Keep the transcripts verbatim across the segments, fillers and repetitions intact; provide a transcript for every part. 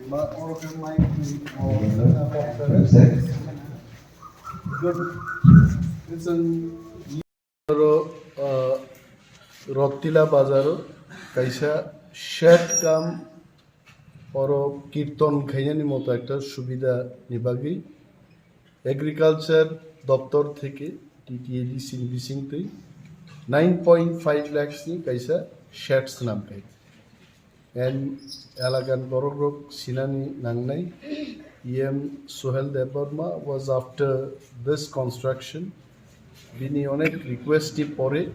Good. It's an Oro, ah, Rotila bazaro kaisa shed kam oro kirton khainani moto ekta subida ni bagwi agriculture doptor theke T T A D C ni bisingtwi nine point five lakhs ni kaisa shed swnam khai. And elakan borokrok sinani nangnai, E M Suhel Debbarma was after this construction. Bini onek request ni pore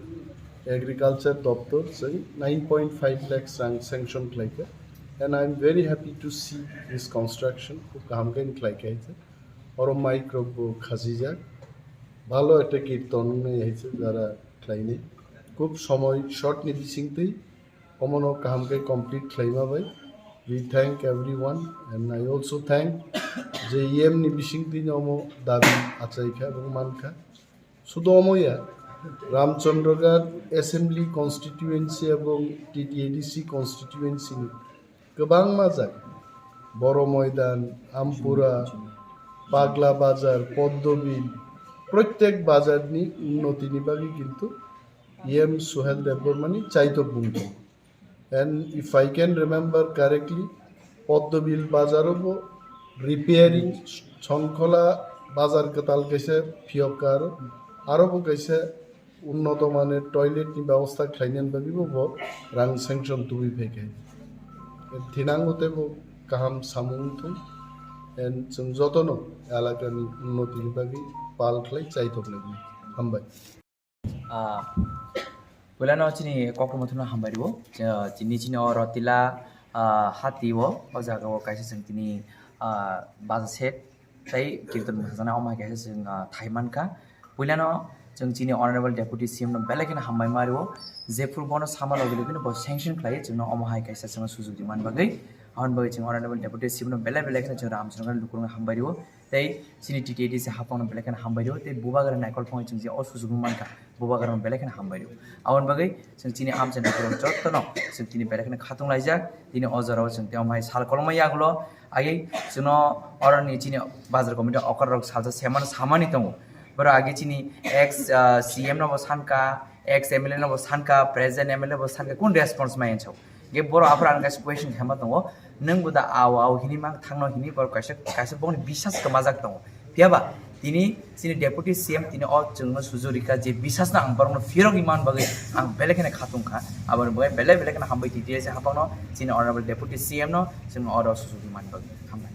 agriculture doptor chwng nine point five lakhs rang sanction khlaikha. And I am very happy to see this construction. Khub kaham khe khlaikha hai. Oro mike rok bo khasijak. Bhalo ekta kirton wngnai hai se jara khlainai. Khub somoi short ni bisingtwi omono kaham khe complete khlaima bai. We thank everyone and I also thank je E M ni bisingtwi no omo dabi achaikha ebong mankha. Sudo omo ya, Ramchandragarh Assembly Constituency ebong T T A D C Constituency ni kwbangma jaga, Boro Moidan, Ampura, Pagla Bazar, Poddobil, protyek bazar ni unnoti ni bagwi kintu E M Suhel Debbarma ni chaitok bung tongo. And if I can remember correctly, Poddobil bazar o bo repairing, Chongkhola bazar kwtal kaisa phiyok kar, aro bo kaisa unnoto mane toilet ni bebosta khlainani bagwi bo, bo rang sanction tubui phaikha. Thinango tei bo kaham samung thung, and chwng jotono elaka ni unnoti ni bagwi pal khlai chaitok lainai. Hambai. Ah, puilano chini kokrwma thumno hambai rwo. Ch-, chini, chini o Rotila, ah, hati o, o jaga o kaisa chwng tini, ah, baza set tei kirtan mwsajana omo hai kaisa chwng, ah, thai mankha. Puilano chwng chini Honorable Deputy C M no belai kheno hambai ma rwo. Jephru bono sama logi logi no bo sanction khlai chwngno omo hai kaisa chwngno sujok di man bagwi. Aboni bagwi chwng Honorable Deputy C M no belai belai kheno chwng Ramchandra lukurokno hambai rwo. Tei chini T T A D C haphangno belai kheno hambai rwo, tei bubagra naikol phangwi chwng je o sujukno mankha, bubagrano belai kheno hambai rwo. Aboni bagwi chwng chini amchaini borok jottono chwng tini belai kheno khatung laijak, tini o jorao chwng tei omo hai sal kolokma yagulo agi chwngno oroni chini bazar committee okor rok salsa semano samani tongo. Borok agi chini ex, ah, C M no bo sanka, ex M L A no bo sanka, present M L A bo sanka, kun response mai ansao? Ge borok aphuru ang kaisa question khaima tongo, nwng bo da ao ao hini mang thangno hini borok kaisa, kaisa bongni bisas kwmajak tongo. Phiya ba tini chini Deputy C M tini o chwngno sujuk rikha je bisasno ang borokno phirogwi man bagwi ang belai kheno khatung kha. Aboni bagwi belai belai kheno hambai T T A C haphangno, chini Honorable Deputy C M no chwng oro sujugwi man bagwi. Hambai.